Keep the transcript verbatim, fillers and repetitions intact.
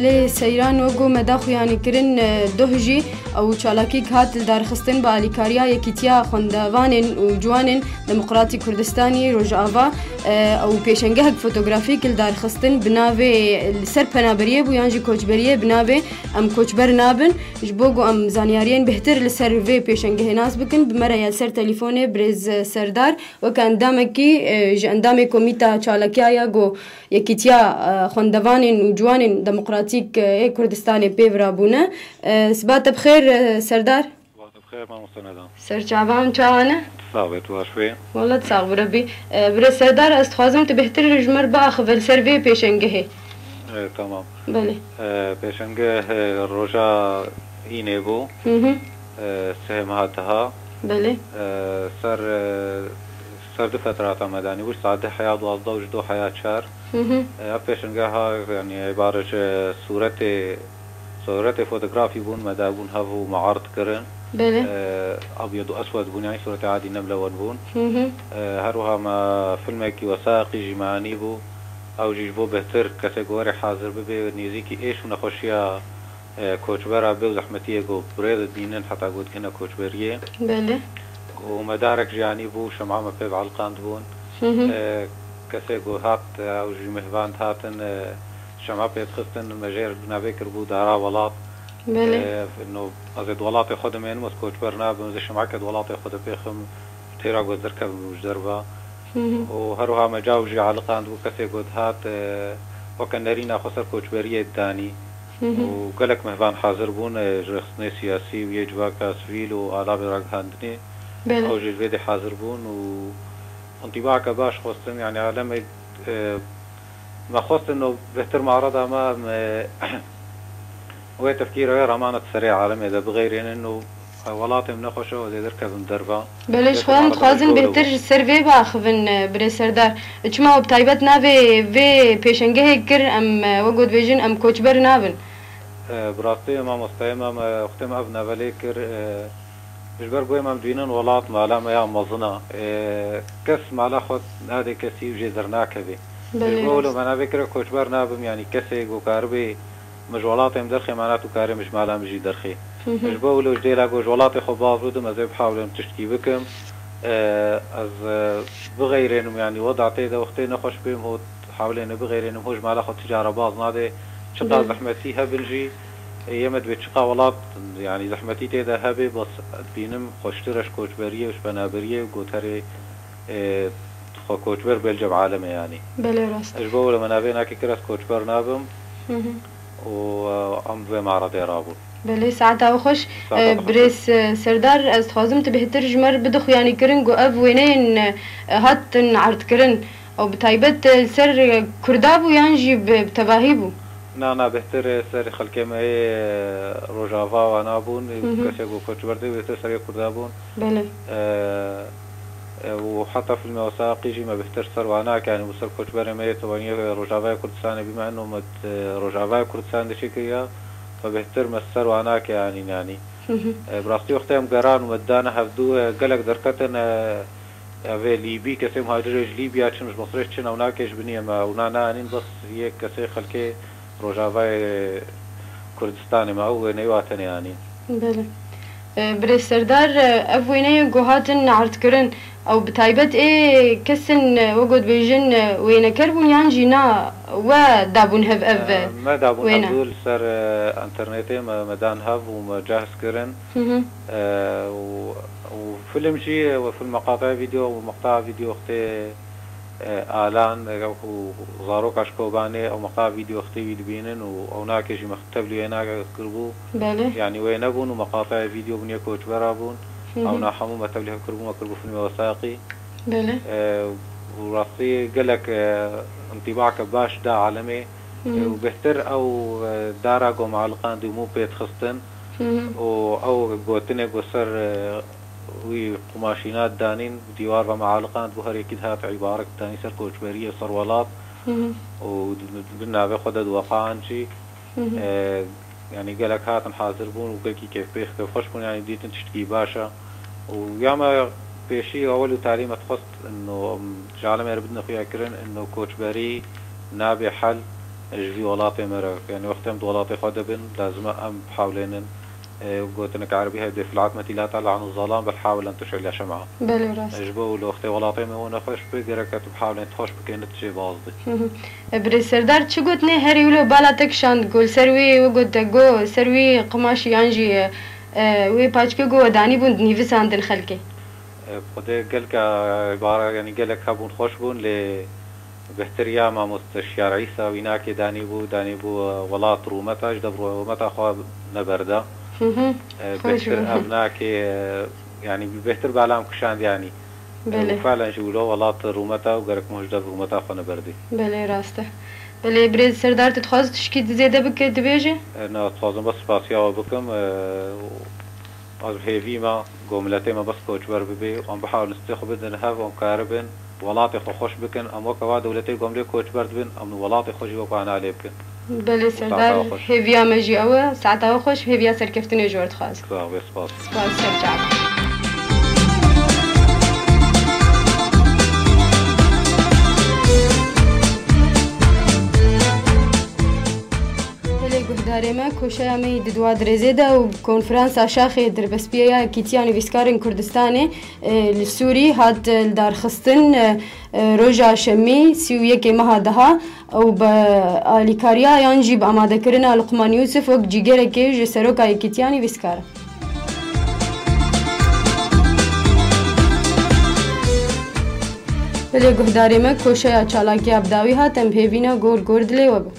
Lê seyran wek ku me da xuyanîkirin, e, doh jî ew çalakîk hat lidarxistin bi alîkariya Yekîtiya Xwendevanên û Ciwanên Demokratîk Kurdistanî Rojava, e, ew pêşengehek fotografîk lidarxistin bi navê li ser penaberiyê bû yan jî koçberiyê bi navê Em Koçber Nabin. Ji bo ku em zanyariyên bêhtir li ser vê pêşengehê nas bikin, bi me re ye li ser telîfonê birêz Serdar, weke endamekî, e, ji endamê Komîta Çalakiya ya ku Yekîtiya, e, Xwendevanên û Ciwanên Demokratîk, e, yê Kurdistanê pê ve rabûne. E, siba te bi xêr, e, Serdar. Siba te bi xêr, mamoste Nedan. Serçavan çawa ne? Sax be, tu baş bî. Wela tu sax bi Rebî. E, birêz Serdar, ez dixwazim tu bêhtir ji me re biaxive li ser vê pêşengehê. E, tamam. Belê. E, pêşengeh, e, roja înê bû. Hı hı. E, sihê meha deha. Belê. E, ser, e, ser du fetrata medanî bû, saet deh heya duwazdeh û ji do heya çar. Hı hı. E, ev pêşengeha, yanî, îbare ji sûretê, sûretê fotografî bûn, me dabûn hev û me erd kirin. Belê. E, ebyed û eswed bûn, yanî sûretê adî ne milewen bûn. Hı hı. E, her wiha me filmekî wesaqî jî me anîbû. Ew jî ji bo bêhtir kesê ku were hazir bibe, nêzîkî êş û nexweşiya e, koçbera bê û zehmetiyê ku bi rê dibînin heta ku digihine koçberiyê. Belê. Û medarek jî anî bû, şema me pê ve eliqandibûn. Hı hı. E, kesê ku hat, e, ew jî mêvan hatin, e, şema pê dixistin, me jê re navê kiribû dara welat. Belê. E, no, ez ê di welatê xwe de mênim, ez koçber nabim, ez ê şemeke di welatê xwe de pêxim, têra ku ez derkevim ji derve. Hı hı. Û her wiha me caw jî eliqandibû, kesê ku dihat, e, weke nerîna xwe ser koçberiyê didanî. Hı hı. Û gelek mehvan hazir bûn, e, ji rêxistinê siyasî û yê civaka sivîl û alabê ragihandinê. Belê. Ew jî li vê dê hazir bûn û întîbaka baş xwestin, yanî alemê, e, me xwestin û bêhtir me'reda me, me wê tefkîra wê ramana di serê alemê de bixeyrênin û welatê min nexweş e, ez ê derkevim derve. Belê, ji xwe em dixwazin bêhtir ji ser vê biaxivin, e, birê Serdar. Çima û bi taybet navê vê pêşengehê kir, em, e, wek ku dibêjin, em koçber nabin? E, bi rastî mamosteyê me, me wextê me ev nave lê kir, e, ji ber ku em dibînin welat mala me ya mezin e. E, kes mala xwe nade kesî û jê dernakeve. Belê, ji bo wilo rast. Me navê kire koçber nabim, yanî kesê ku karibê min ji welatê min derxê, mana tu karê min ji mala min jî derxê. Hı hı. Ji bo wilo ji dêla ku ji welatê xwe baz bidim, ez ê bihawlim tiştkî bikim. E, ez, e, bixeyrênim, yanî weda tê de wextê nexweş bêm, hot hawlê ne bixeyrênim, ho ji mala xwe ti cara baz nade. Çiqa Belê. Zehmetî hebin jî, e, yê me dibê çiqa welat, yanî zehmetî tê de hebe, bes dibînim xweştir e ji koçberiyê û ji penaberiyê û goterê, e, xwe koçber bêl cem alemê yanî. Belê, rast. Ji bo wilo me navê nake kir, ez koçber nabim. Hı hı. Û, e, em vê me'redê rabûn. Belê, saeta we xweş. Saeta E, we xweş. Birêz, e, Serdar, ez dixwazim tu bêhtir ji me re bide xuyanîkirin ku ev wêneyên, e, hatin erdkirin, ew bi taybet, e, li ser, e, Kurda bû yan jî bi, bi tevahî bû? Na, na, bêhtir, e, ser xelkê me yê, e, Rojava wana bûn, e, Hı hı. Kesê ku koçber dê, bêhtir serê Kurda bûn. Belê. E, e, û heta filmê wesaqî jî me bêhtir ser wana, yanî û ser koçberê me yê tewaniyê Rojavayê Kurdistanê bîme, eno me, e, Rojavayê Kurdistanê de çêkiriya, me bêhtir me ser wana ke, yanî, yanî. Hı hı. E, bi rastî wextê em geran û me didane hevdû, e, gelek derketin, e, ev ê Lîbî, kesê muhacirê ji Lîbya çin, ji Misrê çin, ew nake ji binî me, ew na neanîn, bes yek kesê xelkê Rojavayê Kurdistanê me ew wêneyê wa tenê anîn. Belê. E, Birêz Serdar, e, ev wêneyên ku hatin erdkirin, ew bi taybet ê kesin, e, wek ku dibêjin, e, wêneker bûn yan jî na we dabûn hev ev, e, E, me dabûn wêne? Hevdû li ser, e, înternetê me, me dan hev û me cehz kirin. Hı hı. E, û, û film jî, we film meqatê vîdeo û meqta vîdeo wextê e, Alan, e, ku zaroka ji Kobanê, ew meqa vîdeo xtê wî dibînin û ew nake jî me tevlî wê nake kiribû. Belê. Yanî wê nebûn û meqateyê vîdeo bûn yê koçbera bûn. Hı hı. Ew na hemû me tevlî hev kiribû, me kiribû filmê wesaqî. Belê. E, û rastî gelek, e, întîbake baş da alemê. Hı hı. E, û bêhtir ew, e, dara ku me eliqandî û mû pê dixistin. Hı hı. Û ew gotinê ku ser, e, wî qumaşîna didanîn, dîwar ve me eliqand bû, her yekî dihat îbarek didanî ser koçberiyê, ser welat. Hı hı. Û di, di bin navê xwe de diweqan jî. Hı hı. E, yanî gelek hatin hazir bûn û gelkî kêfpêx, kêfxweş bûn, yanî dîtin tiştkî baş e. Û ya me pêşî ewil û talî me dixwest, ino, ji alemê re bidine xuya kirin, ino koçberî nabe hel, Ji vî welatê me re, yanî wextê em di welatê xwe de bin, lazim e em bihewlênin, e, gotinek erebî heye, "Dê fil etmeti la tala anil zalam, bel hawil en tuş'ila şem'a." Belê, rast. Ji bo wilo wextê welatê me û nexweş bi, gerek e tu bihewlên tu xweş bikê, ne tu jê biazdî. Hı hı. E, Birêz Serdar, çi gotinê herî wilo bala te kişand, ku li ser wî we got, te got, ser wî qimaşî yan jî, e, e, wê paçke ku we danîbûn, dinîvisandin xelkê? E, Xwedê gelka îbare, yanî gelek hebûn xweş bûn, lê bêhtir ya mamoste Şiyar Îsa wî nakê danîbû, danîbû, e, welat rûmeta, ji dev rûmeta xwe neberda. Hı hı. E, Xweş bêhtir bû. Ev nakê, e, yanî bêhtir bala em kişand, yanî. Belê. Û felen jî wilo welat rûmeta û gerek me ji dev rûmeta xwe neberdî. Belê, rast e. Belê, Birêz Serdar, tu dixwazî tişkî zêde bike, dibêje? E, na, dixwazim bes spasiya we bikim, e, û ez bi hêvî me, ku miletê me bes koçber bibe, em bihawlin stê xwe bidin hev, em karibin welatê xwe xweş bikin, em weke wa dewletê ku em lê koçber dibin, em welatê xwe jî wek wana lê bikin. Belê, Serdar, hêviya me jî ew e. Saeta we xweş, hêviya serkeftinê ji we dixwazim. Spas, spas. Spas, ser çav. Belê guhdarê me, koşeya me yî di dua dirêzê de û konferansa şaxê derbestbûye ya Yekîtiya Nivîskarên Kurdistanê, e, li Sûrî hat, e, lidarxistin, e, e, roja şemî sî û yekê meha deha û bi alîkariya yan jî bi amadekirina Luqman Yûsif wek cîgerekê ji Seroka Yekîtiya Nivîskar. Belê guhdarê me, koşeya çalakiya bi dawî hat, em bi hêvî ne gor gor dilê we bin.